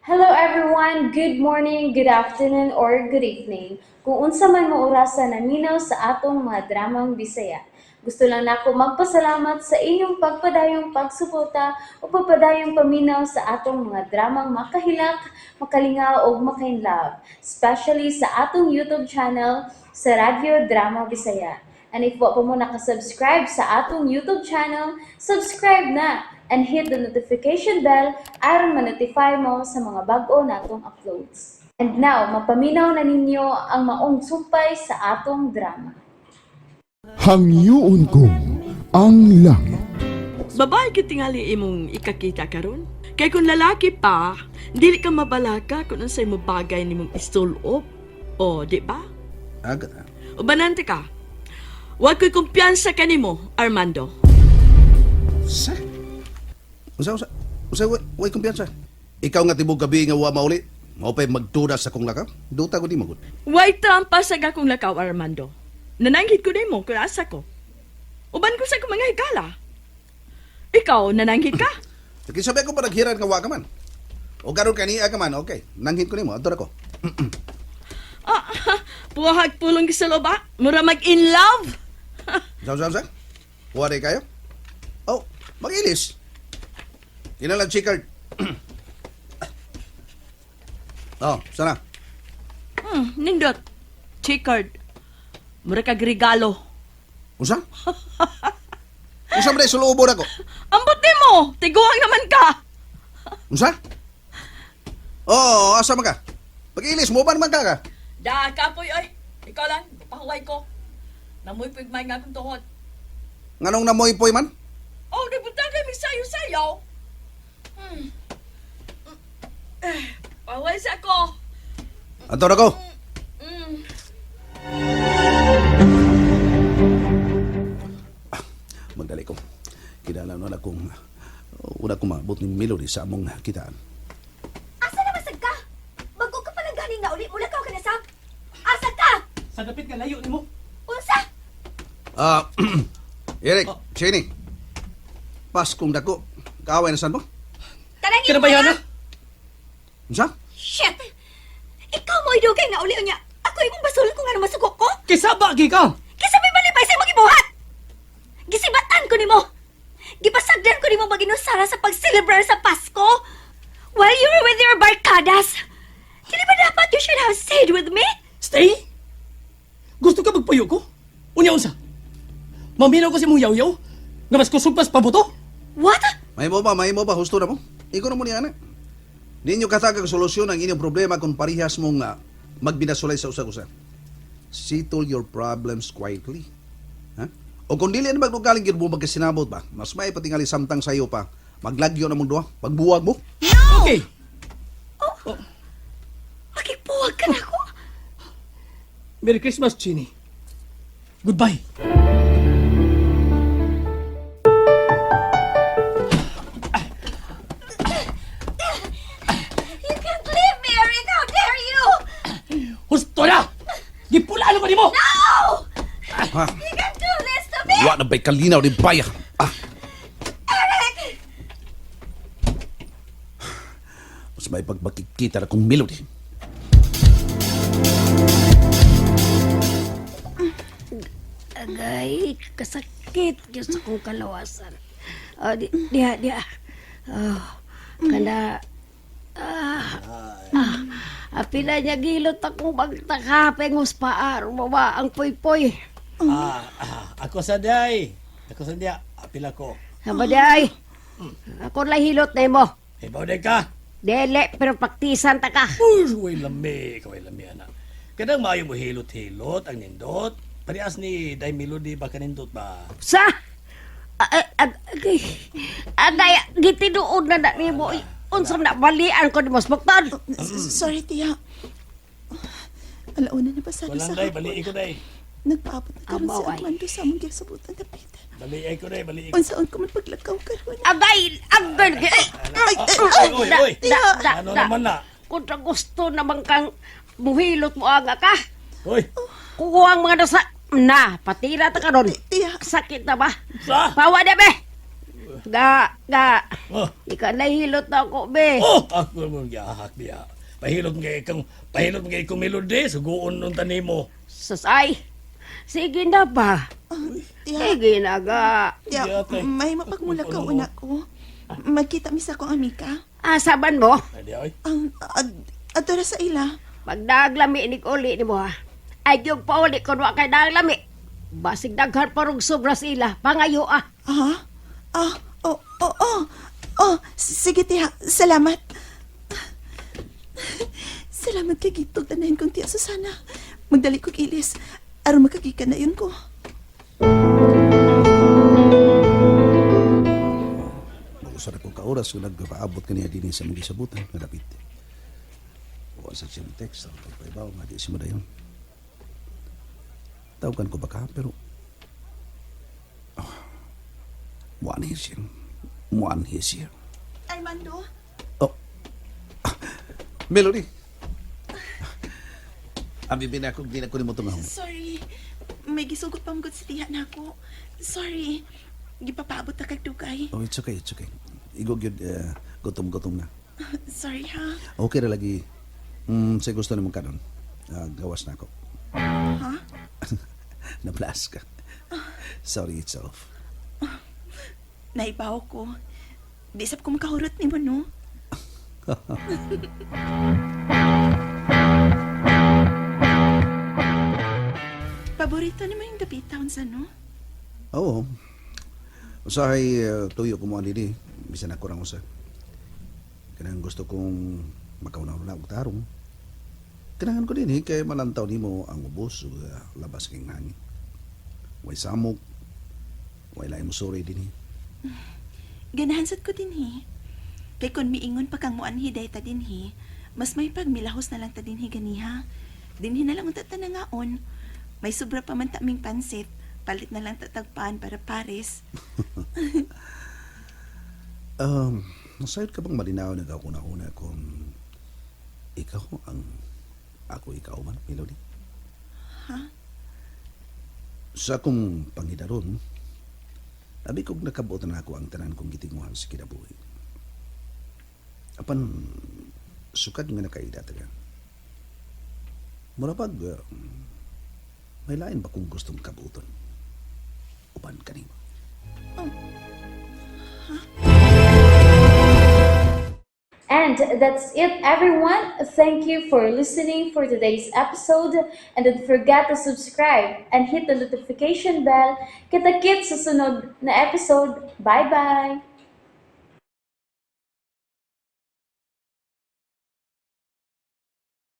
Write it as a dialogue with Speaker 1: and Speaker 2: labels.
Speaker 1: Hello everyone! Good morning, good afternoon, or good evening. Kung unsa man mo orasa naminaw sa atong mga dramang Bisaya. Gusto lang nako magpasalamat sa inyong pagpadayong pagsuporta o pagpadayong paminaw sa atong mga dramang makahilak, makalingaw ug makainlove, especially sa atong YouTube channel sa Radyo Drama Bisaya. And if wa pa mo nakasubscribe sa atong YouTube channel, subscribe na and hit the notification bell aron ma-notify mo sa mga bag-o natong uploads. And now, mapaminaw na ninyo ang maong sumpay sa atong drama.
Speaker 2: Hangyoon ko ang langit.
Speaker 3: Babae ka tingali imong ikakita karon. Kay kung lalaki pa, dili ka mabalaka kung unsay mo bagay nimong isulob. O, di ba?
Speaker 4: Agad ha.
Speaker 3: Ubanante ka. Wa ko'y kumpiyansa kanimo, Armando.
Speaker 4: Sa? Unsa unsa? Unsa way kumpiyansa? Ikaw nga tibok gabi nga wa mauli. Mao pay magduda sa kong lakaw. Duta ko di magud.
Speaker 3: Way trampa sa gakong lakaw, Armando. Nananghid ko nimo kung asa ko. Uban ko sa akong mga higala. Ikaw, nananghid ka?
Speaker 4: Kinsa ba ko panaghiran nga wa ka man? O karon kaniya ka man, okay. Nanghid ko nimo, adto ra ko.
Speaker 3: Ah, puhag pulong sa loba. Mura mag-in love.
Speaker 4: Unsa unsa unsa? Wa di kayo? Oh, magilis. Kinalan checkered. Oh, sana.
Speaker 3: Nindot. Checkered. Mura kag regalo.
Speaker 4: Unsa? Unsa man sulubo na ko?
Speaker 3: Ambot nimo, tiguang naman ka.
Speaker 4: Unsa? Oh, asa man ka? Pag-ilis mo ba naman ka ka?
Speaker 3: Da, kapoy oy. Ikaw lang, pahuway ko. Namoy pigmay nga akong tuhod.
Speaker 4: Nganong namoy-poy man?
Speaker 3: Oh, nagpunta kami sayo-sayaw. Eh, pahuway sa ako.
Speaker 4: Adto na ko. Magdali ko. Kinahanglan na akong una ko maabot ni Melody sa among kitaan.
Speaker 5: Asa na masag ka? Bago ka palang ganing na uli, mula ka na sab. Asa ka?
Speaker 6: Sa dapit nga layo nimo.
Speaker 5: Unsa?
Speaker 4: Ah, Eric, Cheney. Paskong dako. Kaaway na san mo?
Speaker 5: Tanangin
Speaker 6: Kina
Speaker 5: mo
Speaker 6: ba yan,
Speaker 5: na?
Speaker 6: ah?
Speaker 4: Unsa?
Speaker 5: Shit! Ikaw mo idugay na uli unya. Ako imong basulon kung ano masuko ko.
Speaker 6: Kisa ba gi ka?
Speaker 5: Kisa may malipay sa imong gibuhat. Gisibatan ko nimo. Gipasagdan ko nimo maginusara sa pagselebrar sa Pasko. While you were with your barkadas. Dili ba dapat you should have stayed with me?
Speaker 6: Stay? Gusto ka magpuyo ko? Unya unsa? Maminaw ko sa imong yaw-yaw? Nga mas kusog pas pabuto?
Speaker 5: What?
Speaker 4: May mo ba, may mo ba husto na mo? Ikaw na mo niya ana. Ninyo katag ang solusyon ang inyong problema kung parihas mong magbinasulay sa usag-usa. Settle your problems quietly. Ha? O kung dili na magdugaling gyud mo magkasinabot ba, mas may patingali samtang sayo pa. Maglagyo na mong duha, pagbuwag mo.
Speaker 6: Okay.
Speaker 5: Makigpuwag ka na ako.
Speaker 6: Merry Christmas, Chini. Goodbye.
Speaker 5: You can't leave me, Eric! How dare you!
Speaker 6: Husto na! Gipulaan ko nimo!
Speaker 5: No!
Speaker 4: Ha?
Speaker 5: You can't do this to me!
Speaker 4: Wa na ba'y kalinaw ni baya? Ah,
Speaker 5: Eric!
Speaker 4: mas may pagmakikita na kong melody.
Speaker 7: Agay, kasakit gyud sa kong kalawasan. Oh, di, diha, diha. Oh, kana ah, ah, apila niya gilot akong bagtaka, pengos paar, baba ang poy-poy.
Speaker 8: Ah, ah, ako sa day. Ako sa dia. Apila ko.
Speaker 7: Haba di ay. Ako lang hilot na imo.
Speaker 8: Ibaw day ka.
Speaker 7: Dili, pero praktisan ta ka.
Speaker 8: Uy, way lami. Ikaw way lami, anak. Kadang maayo mo hilot-hilot ang nindot. Parehas ni Day Melody ba kanindot ba?
Speaker 7: Sa? Agay, agay, gitinuod na na nimo. Unsa na balian ko ni Mas Bukton.
Speaker 9: Sorry, tiya. Alauna na pasado
Speaker 8: Walang
Speaker 9: sa
Speaker 8: day,
Speaker 9: hapon.
Speaker 8: bali ko day.
Speaker 9: Nagpaabot na karon si
Speaker 7: Abaw, ay.
Speaker 9: Armando sa among gisabutan dapit.
Speaker 8: Bali ay ko day, bali ko.
Speaker 9: Unsaon ko man paglakaw karon.
Speaker 7: Agay, agay, ay,
Speaker 9: Ay, ay,
Speaker 8: Oy, oy, oy.
Speaker 7: da, da,
Speaker 8: Ano
Speaker 7: da.
Speaker 8: naman na?
Speaker 7: Kung sa gusto naman kang muhilot mo aga ka,
Speaker 8: Hoy,
Speaker 7: kukuha ang mga nasa... Na, patira ta karon.
Speaker 9: Tiya.
Speaker 7: Sakit na ba?
Speaker 8: Sa?
Speaker 7: Pawa na be! Ga, ga.
Speaker 8: Oh.
Speaker 7: Ika nahilot na ako, be.
Speaker 8: Oh, ako mo gihahak biya. Pahilot nga ikang pahilot nga ikong Melody, suguon nung tanimo.
Speaker 7: Sasay. Sige na ba?
Speaker 9: Tiya,
Speaker 7: Sige na ga.
Speaker 9: tiya,
Speaker 8: Tiya, tay.
Speaker 9: may mapagmula ka una ko. Magkita mi sa akong amika.
Speaker 7: Asaban mo?
Speaker 8: Ay, di ay.
Speaker 9: Ang adora sa ila.
Speaker 7: Pagdaglami ni uli ni mo ha. Ay yung pauli kun wa kay daglami. Basig daghan parog sobra sila. Pangayo ah.
Speaker 9: Ha? Ah, oh. Oh, sige tiya, salamat. Salamat kay gitog tanahin kong tiya Susana. Magdali ko ilis. Aron makagika na yun ko.
Speaker 4: Usa na kong kaoras kung nagpaabot kaniya dinhi sa mga gisabutan nga dapit. Wa sa siyang text ang pagpaibaw nga di siya dayon. Tawagan ko baka pero oh, muanhi siya. Muanhi siya.
Speaker 9: Armando?
Speaker 4: Oh. Melody. Abi bin ako di na ko nimo tungahon.
Speaker 9: Sorry. May gisugot pa mong si tiya na ako. Sorry. Gipapaabot ta kag dugay.
Speaker 4: Oh, it's okay, it's okay. Igo gyud gutom-gutom na.
Speaker 9: Sorry ha.
Speaker 4: Okay ra lagi. Sa gusto nimo kanon. Ah, gawas na ako.
Speaker 9: Ha?
Speaker 4: Nablas ka. Sorry, it's off.
Speaker 9: Naibaw ko. Di sab ko makahurot nimo no. Paborito nimo yung David sa no?
Speaker 4: Oo. Usahay tuyo ko mo ani bisan ako rang usa. Kanang gusto kong makauna-una og tarong. Kanangan ko din eh, kay malantaw nimo ang ubos ug labas king hangin. Way samok, way lain mo suri din eh.
Speaker 9: Ganahan sad ko dinhi. Kay kun miingon pa kang muanhi dayta dinhi, mas may pagmilahos na lang ta dinhi ganiha. Dinhi na lang unta ta nangaon. May sobra pa man ta aming pansit. Palit na lang tatagpaan para pares.
Speaker 4: Nasayod ka bang malinaw nagkakuna-una kung ikaw ang ako ikaw man, Melody?
Speaker 9: Ha?
Speaker 4: Sa akong pangidaron, abi kog nakabuot na ako ang tanan kong gitinguhan sa kinabuhi. Apan, sukad nga nakaida taga. Mura pag, may lain ba kung gustong kabuton? Uban kanimo.
Speaker 1: And that's it, everyone. Thank you for listening for today's episode. And don't forget to subscribe and hit the notification bell. Kita-kits sa sunod na episode. Bye-bye!